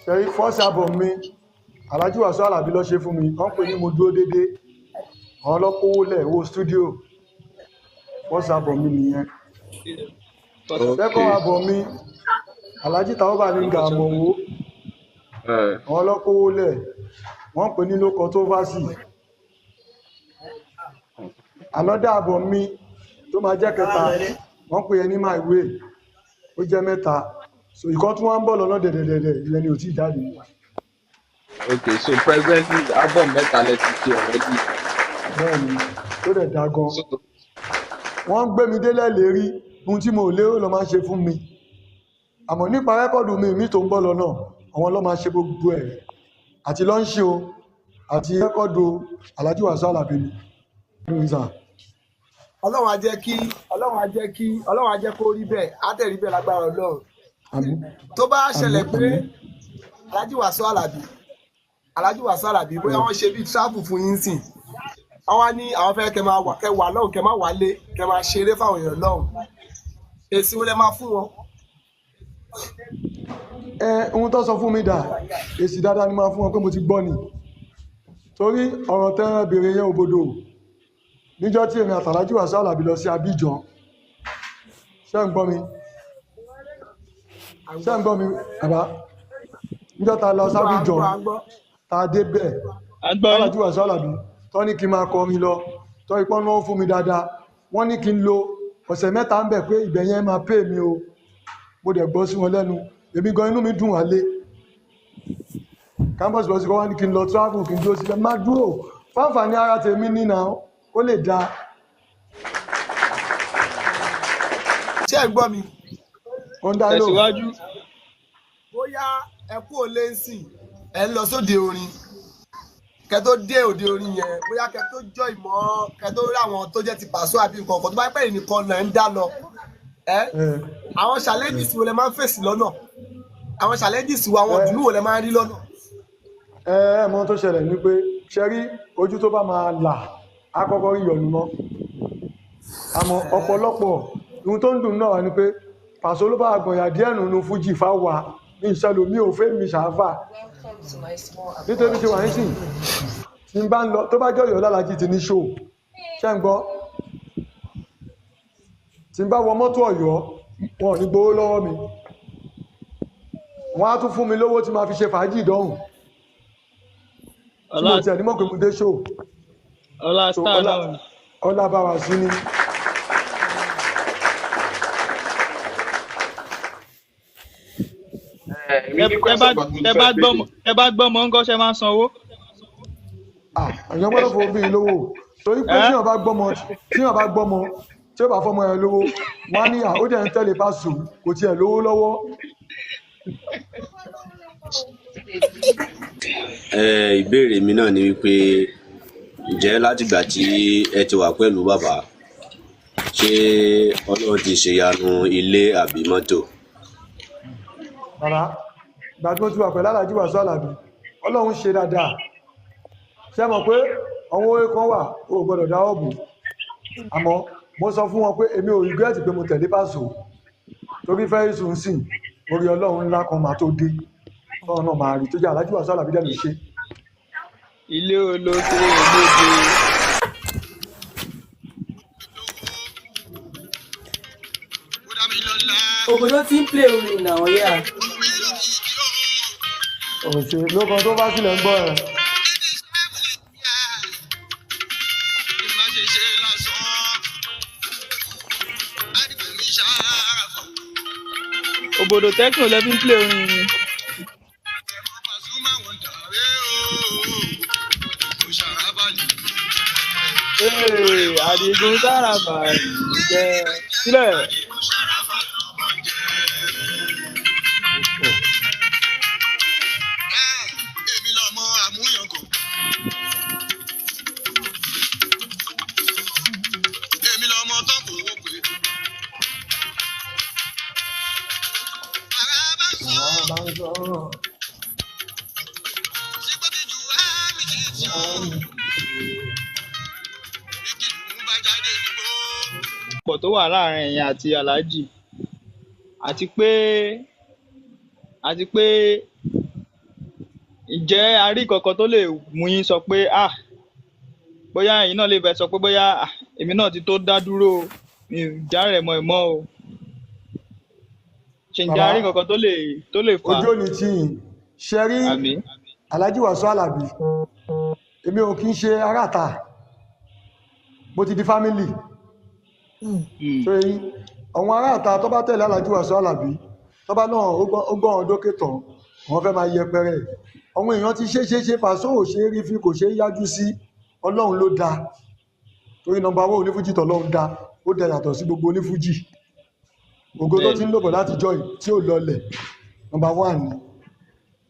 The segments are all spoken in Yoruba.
Ṣẹ́rí, first album mi, Alhaji Wasiu Alabi ló ṣe fún mi. Wọ́n pè ní Mo Dúró Dédé. Àwọn ọlọ́kówó lẹ̀ owó studio. First album mi nìyẹn. Second album mi, Alhaji Tawọ́ Balinga Àmọ̀wó, àwọn ọlọ́kówó lẹ̀. Wọ́n pè ní No Controversy. Another album mi tó máa jẹ́ kẹta, wọ́n pè é ní My Way. Ó jẹ́ mẹ́ta. So ìkan tún wá ń bọ̀ lọ́nà dẹ̀dẹ̀dẹ̀dẹ̀, ìyẹn ni ò tí ì jáde. Okay, so presently album mẹ́ta lẹ ti ṣe already. Bẹ́ẹ̀ ni, tó dẹ̀ da gan. So Wọ́n ń gbé mi délẹ̀ lérí. Ohun tí mo ò lérò ló máa ń ṣe fún mi. Àmọ́ nípa record mi tó ń bọ̀ lọ́nà, àwọn ló máa ṣe gbogbo ẹ̀, àti launch o, àti record o, Alhaji Wasiu Alabi ni. Ọlọ́run á jẹ́ kó rí bẹ́ẹ̀, á tẹ̀ rí bẹ́ẹ̀ lágbára Ọlọ́run. Àmín. Tó bá ṣẹlẹ̀ Àmín. pé Àmín. Alhaji Wasiu Alabi, bóyá wọ́n ṣe bíi travel fún yín sìn, wọ́n wá ní àwọn fẹ́ kẹ́ máa wà, kẹ́ wà lọ́hùn, kẹ́ máa wálé, kẹ́ máa ṣeré fáwọn èèyàn lọ́hùn, èsì wo lẹ máa fún wọn? Ẹ ohun tó sọ fún mi dà, èsì dáadáa ni máa fún wọn pé mo ti gbọ́ ni, torí ọ̀rọ̀ tẹ́ béèrè yẹn, òbodò. Níjọ́ tí èmi àtàlájì Wasiu Alabi lọ sí Abidjan, ṣé ń gbọ́ mi? Ṣé ń gbọ́ mi, bàbá? Níjọ́ ta lọ sí Abidjan, À ń gbọ́. tá a dé bẹ́ẹ̀, À ń gbọ́ yín. Alhaji Wasiu Alabi tó ní kí n máa kọrin lọ, tó ipọ́n náà fún mi dáadáa, wọ́n ní kí n lo ọ̀sẹ̀ 3 ń bẹ̀, pé ibẹ̀ yẹn máa pè mí o. Mo dẹ̀ gbọ́ sí wọn lẹ́nu. Èmi gan, inú mi dùn wálé campus bus kọ́ wá ní kí n lọ travel, kí n dúró síbẹ̀, má dúró fáǹfààní ara tèmi nínà kó lè dáa. Ṣé ẹ gbọ́ mi? Ó ń dá lóhùn. Tẹ̀síwájú. Bóyá ẹ kú òlé ń sìn, ẹ ń lọ sóde orin, kẹ tó dé òde orin yẹn, bóyá kẹ tó jọ ìmọ̀, kẹ tó rí àwọn tó jẹ́ ti Pàṣọ àbí nǹkan kan, tó bá pẹ́ nìkan lẹ̀ ń dá lọ ẹ, àwọn challenges wo lẹ máa ń fèsì lọ́nà? Àwọn challenges wo, àwọn ìdùnnú wo lẹ máa ń rí lọ́nà? Ẹ ẹ mọ ohun tó ṣẹlẹ̀ ni pé, ṣe rí, ojú tó bá máa là á kọ́kọ́ rí ìyọnu mọ́. Àmọ́ ọ̀pọ̀lọpọ̀ ohun tó ń dùn náà ni pé Pàṣọ ló bá gbọ̀nyà díẹ̀ nínú fújì fáwa ní ìṣẹ́lómi ò fẹ́ mi ṣàáfà, nítorí tí wà ń sìn tí n bá ń lọ, tó bá jọ̀yọ̀ lálàjì ti ní ṣó, ṣé ń gbọ́? Tí n bá wọ mọ́tò Ọ̀yọ́, wọn ò ní gbowó lọ́wọ́ mi. Wọ́n á tún fún mi lówó tí máa fi ṣe fàájì ìdánwò tí Ọlá mo tiẹ̀ ní mọ̀ pé mo dé ṣó. Ọlá So star ọlá náà ni. Ọlá bá wa sí ni. Èmi Tẹ ní tẹ bá question kan tí mo tẹ fẹ́ bá béèrè. gbọ́mọ, tẹ bá gbọ́mọ ńkọ́, ṣe máa ń sanwó? Ah, èèyàn gbọ́dọ̀ fún obìnrin lówó, torí pé Ẹ́ tíyàn bá gbọ́mọ, tí ó bá fọmọ yẹn lówó, wọ́n á ní à ó dẹ̀ ń tẹ̀lé Pàṣọ, kò tiẹ̀ lówó lọ́wọ́. Ìbéèrè mi náà ni wípé, ǹjẹ́ látìgbà tí ẹ ti wà pẹ̀lú bàbá, ṣé Ọlọ́run ti ṣèyanu ilé àbí mọ́tò? Bàbá, ìgbà tí mo ti wà pẹ̀lú Alhaji Wasiu Alabi, Ọlọ́run ṣe dáadáa. Ṣé mọ̀ pé àwọn oore kan wà o ò gbọ́dọ̀ dáwọ́ bò? Àmọ́ mo sọ fún wọn pé èmi ò regret pé mo tẹ̀lé Pàṣọ, torí fẹ́ẹ́ sùn sìn orí Ọlọ́run ńlá kan máa tó dé, tọ́run náà máa rí tó jẹ́ Alhaji Wasiu Alabi dẹ̀ ló ṣe. Ilé olókè méje. Òbòdó tí ń play orin náà, yeah. Òṣè lókan tó bá sílẹ̀ ń gbọ́ ẹ. Òbòdó techno lẹ fi ń play orin ni. Ee, Àdìgún sáràfà jẹ sílẹ̀. Àwọn bá ń sọ̀rọ̀. Pọ̀ tó wà láàrin ẹ̀yin àti Alhaji, àti pé Ǹjẹ́ a rí kankan tó lè mú yín sọ pé ah bóyá ẹ̀yin náà lè fẹ́ sọ pé bóyá ah èmi náà ti tó dá dúró o, mi ò já Àrẹ̀mọ ẹ̀ mọ́ o. Ṣé ǹjẹ́ Bàbá a rí kankan tó lè fà á? ojú òní tí yìn ṣe rí. Àmín. Alhaji Wasiu Alabi, èmi ò kí ń ṣe aráàta, mo ti di family. Ṣé yín àwọn aráàta tó bá tẹ̀lé Alhaji Wasiu Alabi, tó bá náà ó gbọ́n wọn dókè tán, wọ́n fẹ́ máa yẹpẹrẹ ẹ̀. Àwọn èèyàn ti ṣe ṣe ṣe Paso ò ṣe é rí fi kò ṣe é yájú sí. Ọlọ́run ló dáa, torí nọ́mbà owó onífújì tọ́lọ́run dá, ó dá yàtọ̀ sí gbogbo onífújì. Ògo tó ti Bẹ́ẹ̀ni. ń lòbọ̀ láti jọ́ yìí tí ò lọlẹ̀, nọ́mbà one ni.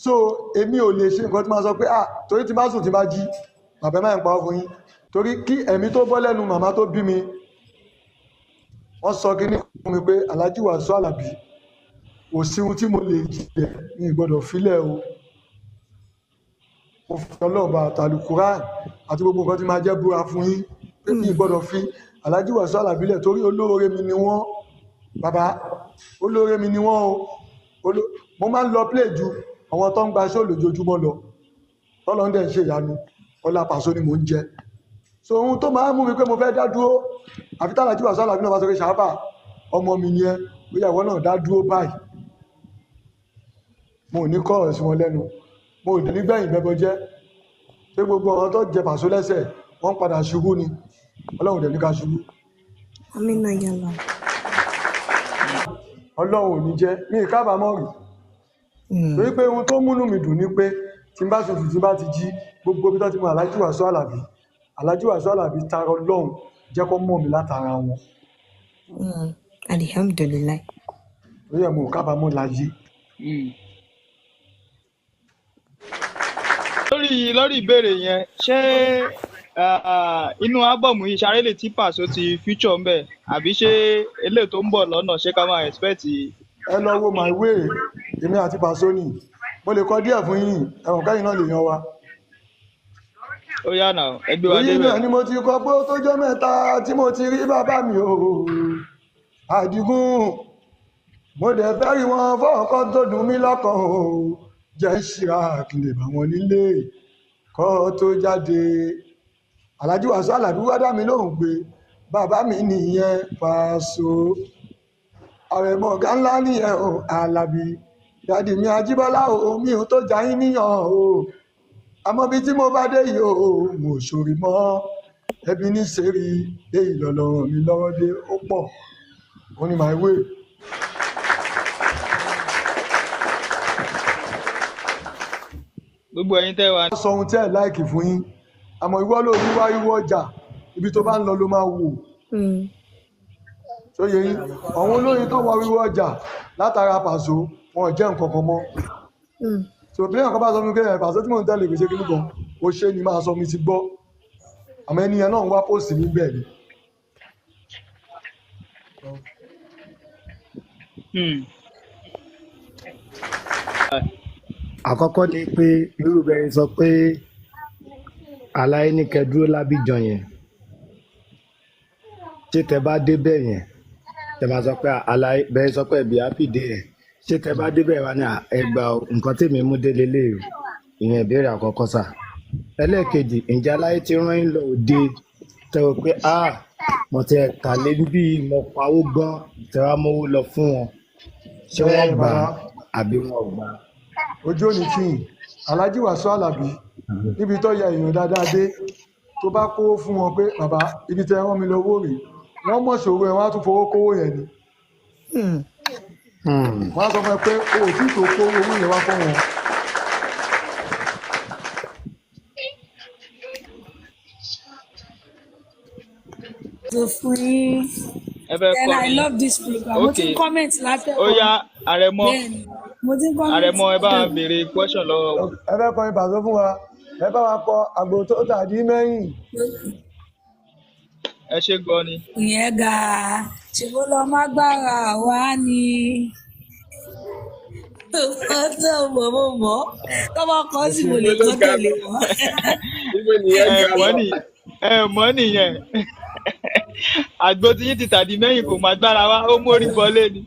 So èmi ò lè ṣe nǹkan tí máa sọ pé ah torí tí bá sùn tí bá jí, bàbá ẹ̀ máa ń pa ọ́ fún yín, torí kí ẹ̀mí tó bọ́ lẹ́nu màmá tó bí mi, wọ́n sọ kí ní fún mi pé Alhaji Wasiu Alabi, kò sí ohun tí mo lè jẹ, mi ì gbọ́dọ̀ filẹ̀ o. Mo fi ọlọ́ọ̀bà àtàlùkùrá àti gbogbo nǹkan tí máa jẹ́ búra fún yín pé mi ì gbọ́dọ̀ fi Alhaji Wasiu Alabi lẹ̀, torí olóore mi ni wọ́n. Bàbá, olóore mi ni wọ́n o. Mo máa ń lọ play ju àwọn tó ń gba ṣó lójoojúmọ́ lọ, tọ́lọ́ ń dẹ̀ ń ṣe ìyanu, ọlá Paso ni mò ń jẹ. So ohun tó máa ń mú mi pé mo fẹ́ dá dúró, àfi tí Alhaji Wasiu Alabi náà bá sọ pé ṣàáfà ọmọ mi ni ẹ, bóyá ìwọ náà dá dúró báyìí, mo ò ní kọ́ ọ̀rọ̀ sí wọn lẹ́nu, mo ò ní gbẹ̀yìn bẹ́bọ jẹ́ pé gbogbo ọ̀rọ̀ tó jẹ Paso lẹ́sẹ̀ wọ́n padà ṣubú ni. Ọlọ́run dẹ̀ ní ká ṣubú. Amina yàrá. Ọlọ́run ò ní jẹ́ mi ì kábàámọ̀ rí, torí pé ohun tó múnú mi dùn ni pé tí n bá sùn tí n bá ti jí, gbogbo ibi tó ti mọ Alhaji Wasiu Alabi, Alhaji Wasiu Alabi tara Ọlọ́run jẹ́ kó mọ̀ mí látara wọn. Alihamdulilayi. Torí ẹ̀ mo ò kábàámọ̀ láyé. Lórí ìbéèrè yẹn, ṣé inú ábọ̀mù yìí ṣaré lè tí Paso ti future ń bẹ̀, àbí ṣé eléyìí tó ń bọ̀ lọ́nà ṣé ká máa expect? Ẹ lọ wo My Way, èmi àti Paso ni. Mo lè kọ díẹ̀ fún yín, ẹ̀wọ̀n kẹ́yìn náà lè yan wa. Ó yá nà, ẹ gbé wa Èyí débẹ̀. náà ni mo ti kọ pé ó tó jọ́ mẹ́ta tí mo ti rí bàbá mi o, Àdìgún. Mo dẹ̀ fẹ́ rí wọn fọ́ọ̀kọ́ tó dùn mí lọ́kàn o, jẹ́ ń ṣíra kí n lè bá wọn nílé kọ́ tó jáde. Alhaji Wasiu Alabi wá dá mi lóhùn pé bàbá mi nìyẹn Paso, Àrẹ̀mọ ọ̀gá ńlá nìyẹn o, Alabi dàdí mi Ajíbọ́lá o, mi ò tó jà yín níyàn o, àmọ́ bí tí mo bá dé yìí o, mo ṣòrí mọ́ ẹbí ní sẹ́rí èyí lọ́lọ́run mi lọ́wọ́ dé, ó pọ̀, ó ní My Way. Gbogbo ẹ̀yin tẹ́ wà. Sọ ohun tí ẹ láìkì fún yín, àmọ́ ìwọ ló ní wá ìwọ ọjà, ibi tó bá ń lọ ló máa wò. Tó yẹ yín, àwọn olórin tó wọ wíwọ ọjà látara Paso wọn ò jẹ́ nǹkan kan mọ́. So bí èèyàn kan bá sọ fún mi pé ẹ Paso tí mò ń tẹ̀lé kò ṣe kíní kan, ó ṣe ni máa sọ mi ti gbọ́, àmọ́ ẹni yẹn náà ń wá póòsì mi bẹ́ẹ̀ ni. Àkọ́kọ́ ni pé irú bẹ́ẹ̀ sọ pé aláyé ní kẹ́ dúró lábìjan yẹn, ṣé tẹ bá débẹ̀ yẹn tẹ máa sọ pé aláyé bẹ́ẹ̀ sọ pé ẹ̀bí happy day yẹn, ṣé tẹ bá débẹ̀ wá ní ẹgbà nǹkan tèmi mú délé lé o? Ìyẹn ìbéèrè àkọ́kọ́ sà. Ẹlẹ́ẹ̀kejì, ǹjẹ́ aláyé ti rán yín lọ òde tẹ rò pé ah mo ti kà lé bí mo pawó gan tẹ wá mówó lọ fún wọn, ṣé wọ́n gbà àbí wọn gbà? Ojú òní tí yìn Alhaji Wasiu Alabi níbi tó yẹ èèyàn dáadáa dé, tó bá kówó fún wọn pé bàbá ibi tẹ rán mi lọ owó rèé, wọ́n mọ̀ ṣòro ẹ̀, wọ́n á tún fowó kówó yẹn ni. Wọ́n á sọ fún ẹ pé o ò tí tó kówó owó yẹn wá fún wọn. So fún yín. Ẹ fẹ́ Then I kọrin. love this program. Mo ti ń Okay. comment látẹ̀kọ́. Ó yá Àrẹ̀mọ. Bẹ́ẹ̀ni, mo ti ń comment Àrẹ̀mọ, ẹ bá wa látẹ̀kọ́. béèrè question lọ́wọ́ wọn. Ẹ fẹ́ kọrin Paso fún wa, ẹ bá wa kọ àgbò tó tàdí mẹ́yìn. Ẹ ṣé gan ni. Ìyẹn ga, ṣe bó lọ má gbára wá ni. Tó mọ̀ mo mọ̀, tọ́mọ kan sì mo lè kọ́ tẹ̀lé wọn. Ibo nìyẹn Ẹ ga mọ̀ lọ. ní ẹ mọ̀ nìyẹn. Àgbo tí yín ti tàdí mẹ́yìn kò má gbára wá, ó mórí bọlé ni.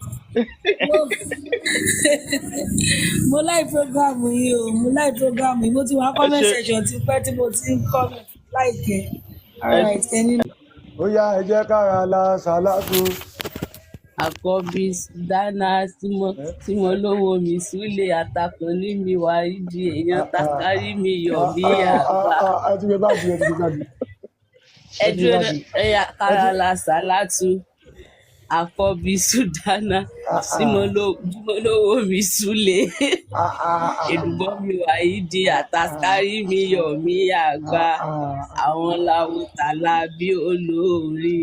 Mo láì program yìí o, mo láì program yìí. Mo ti wà Ẹ comment ṣe section ti pẹ́ tí mo ti ń comment láìkẹ́. Ẹ Alright, ẹni Ó yá, ẹ jẹ́ kára la ṣàlàtú. Àkọ́bí dáná tí mo lówó mi súlẹ̀ àtàkùn ní mi wà ìdí èèyàn takárí mi yọ̀ mí àgbà. Ẹ ti gbé báàgì, ẹ ti gbé báàgì, Ẹ ẹ ti gbé dúró báàgì. ẹyà Ẹ ti kárala sàlátù àkọ́bí sùdánà tí mo lówó mi súlẹ̀ èlùbọ́ mi wà ìdí àtàkárí mi yọ̀ mí àgbà àwọn làwọn tàlà bí olórí.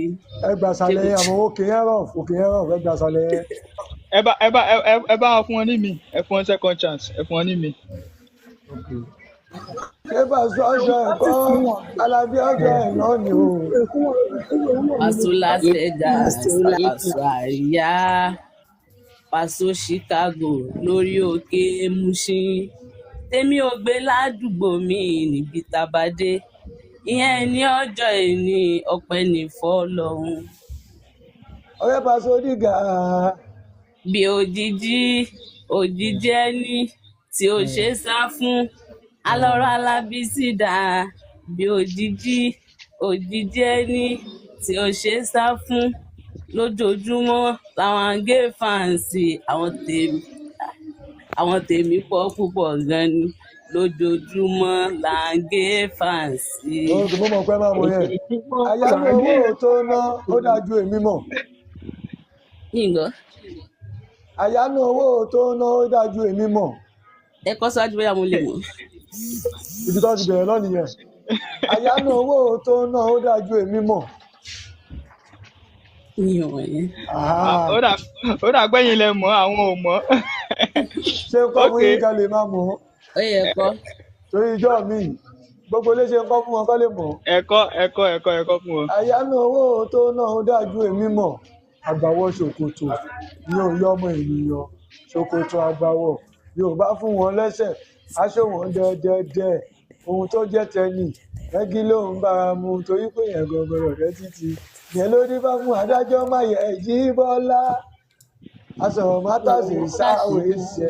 Ẹ gbà Ṣé sàlẹ̀ mo yẹn, àmọ́ òkè yẹn rọ̀, òkè yẹn rọ̀, ẹ gbà sàlẹ̀ yẹn. Ẹ bá ẹ bá ẹ ẹ ẹ bá wa fún wọn ní mi, ẹ fún wọn second chance, ẹ fún wọn ní mi. Ṣé Pàṣẹ ọjọ́ ẹ̀kọ́ Alábí ọjọ́ ẹ̀ náà ni o? Paso Las Vegas, Paso Àríyá, Paso Chicago lórí òkè Mushin. Tèmi ò gbé ládùúgbò mi níbi tá a bá dé. Ìyẹn ní ọjọ́ ìní ọpẹ́ ní fọ́lọ́run. Ọ̀rẹ́ Pàṣẹ onígà. Bí òjijì òjijì ẹni tí ò ṣe é sá fún. Alọ́rọ̀ Alábísí dà bí òjijì òjijì ẹni tí ò ṣe é sá fún. Lójoojúmọ́ làwọn gé fáǹsì àwọn tèmi pọ̀ púpọ̀ gan ni lójoojúmọ́ là ń gé fáǹsì. Òkè, mo mọ̀ pé máa mọ̀ yẹn. Àyánú owó tó ná ó dájú èmi mọ̀. Yìnbọn Àyánú owó tó ná ó dájú èmi mọ̀. Ẹ kọ́ síwájú bóyá mo lè mọ̀. Ibi tó ti bẹ̀rẹ̀ náà nìyẹn. Àyánú owó tó ná ó dájú èmi mọ̀. Mi ò mọ̀ yẹn. Ah, ó dà gbẹ̀yìn lẹ mọ̀, àwọn ò mọ̀. Ṣé ń kọ́ fún Ok. yín ká lè máa mọ̀ ọ́? Ó yẹ kọ́. Torí ijọ́ mi, gbogbo ilé ṣe ń kọ́ fún wọn kọ́ lè mọ̀. Ẹ̀kọ́ ẹ̀kọ́ ẹ̀kọ́ ẹ̀kọ́ fún wọn. Àyánú owó tó ná ó dájú èmi mọ̀. Àgbàwọ̀ ṣòkòtò ni ò yọ ọmọ ènìyàn. Ṣòkòtò àgbàwọ̀ yóò bá fún wọn lẹ́sẹ̀. Aṣọ wọn dẹ́dẹ́dẹ́. Ohun tó jẹ́ tẹni. Rẹ́gí ló ń bára mu torí pé yẹn gangan rẹ̀ títí. Yẹn ló ní bá fún adájọ́ má yẹ jí bọ́lá. Aṣọ̀rọ̀ mátàsí sáwé ṣe.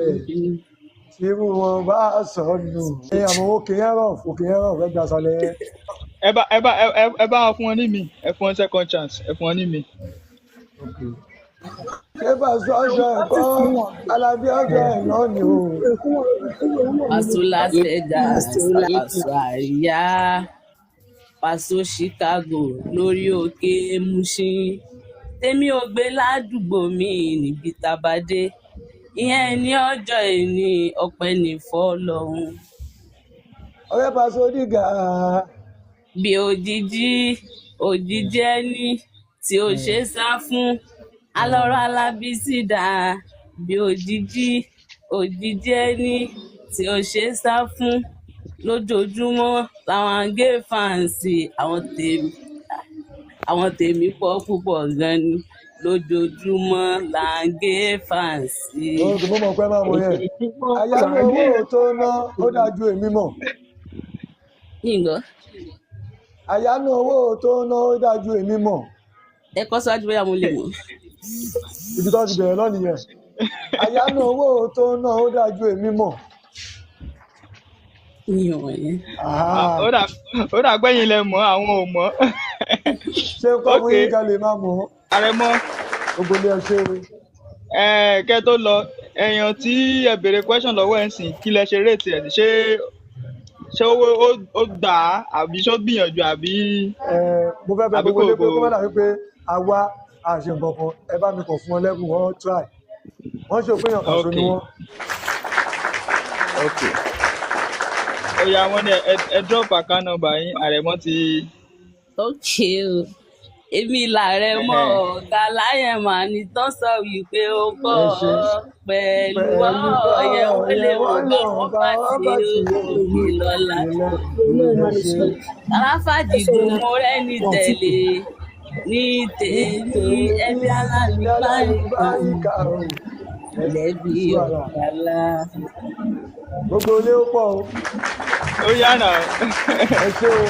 Irú wọn bá sọnù. Ẹ àmọ́ òkè yẹn rọ̀, òkè yẹn rọ̀, fẹ́ gbà sálẹ̀ yẹn. Ẹ bá ẹ bá ẹ ẹ ẹ bá wa fún wọn ní mi, ẹ fún wọn second chance, ẹ fún wọn ní mi. Ṣé Pàṣẹ ọjọ́ ẹ̀kọ́ Alábí ọjọ́ ẹ̀ náà ni o? Paso Las Vegas, Paso Àríyá, Paso Chicago lórí òkè Mushin. Tèmi ò gbé ládùúgbò mi níbi tá a bá dé. Ìyẹn ní ọjọ́ ìní ọpẹ́ ní fọ́lọ́run. Ọ̀rẹ́ Pàṣẹ onígà. Bí òjijì òjijì ẹni tí ò ṣe é sá fún. Alọ́rọ̀ Alábísí dà bí òjijì òjijì ẹni tí ò ṣe é sá fún. Lójoojúmọ́ làwọn gé fáǹsì àwọn tèmi pọ̀ púpọ̀ gan ni lójoojúmọ́ là ń gé fáǹsì. Òkè, mo mọ̀ pé máa mọ̀ yẹn. Àyánú owó tó ná ó dájú èmi mọ̀. Yìnbọn Àyánú owó tó ná ó dájú èmi mọ̀. Ẹ kọ́ síwájú bóyá mo lè mọ̀. Ibi tó ti bẹ̀rẹ̀ náà nìyẹn. Àyánú owó tó ná ó dájú èmi mọ̀. Mi ò mọ̀ yẹn. Ah, ó dà gbẹ̀yìn lẹ mọ̀, àwọn ò mọ̀. Ṣé ń kọ́ fún Ok. yín ká lè máa mọ̀ ọ́? Àrẹ̀mọ. Gbogbo ilé ẹ ṣé o. Ẹ kẹ́ tó lọ, èèyàn tí ẹ béèrè question lọ́wọ́ ẹ̀ ń sìn, kí lẹ ṣe rate ẹ̀ sí? Ṣé ó gbà á àbí ṣó gbìyànjú àbí Ẹ, mo fẹ́ bẹ̀ àbí gbogbo kò ilé pé kò kó má dàbí pé àwa àṣẹ nǹkan kan, ẹ bá mi kàn fún wọn lẹ́bùn, wọ́n try. Wọ́n ṣe òpin èèyàn Pàṣọ ni Ok. wọ́n. Ok. Ó yá, wọ́n ní ẹ drop account number yín, Àrẹ̀mọ ti. Ok o, èmi làárẹ̀ mọ́ ọ̀gá láyẹ̀ mà ní tán sọ wípé ó kọ́ Ẹ ṣe pẹ̀lú pẹ̀lú ọ̀yẹ̀ wọ́n lè ọ̀yẹ̀ mọ̀ wọ́n bá lè wọ́n bá bá wọ́n ti bá ti òkè lọ́la. ilẹ̀ ẹ ṣe. Aláfàdìgún mo rẹ́ni tẹ̀lé ní tèmi Ní ẹbí tèmi alálùbáríkà alálùbáríkà o. Ẹ lẹ́bí sí wàhálà. ọ̀gálá. Gbogbo ilé ó pọ̀ o. Ó yá nà. Ẹ ṣé o.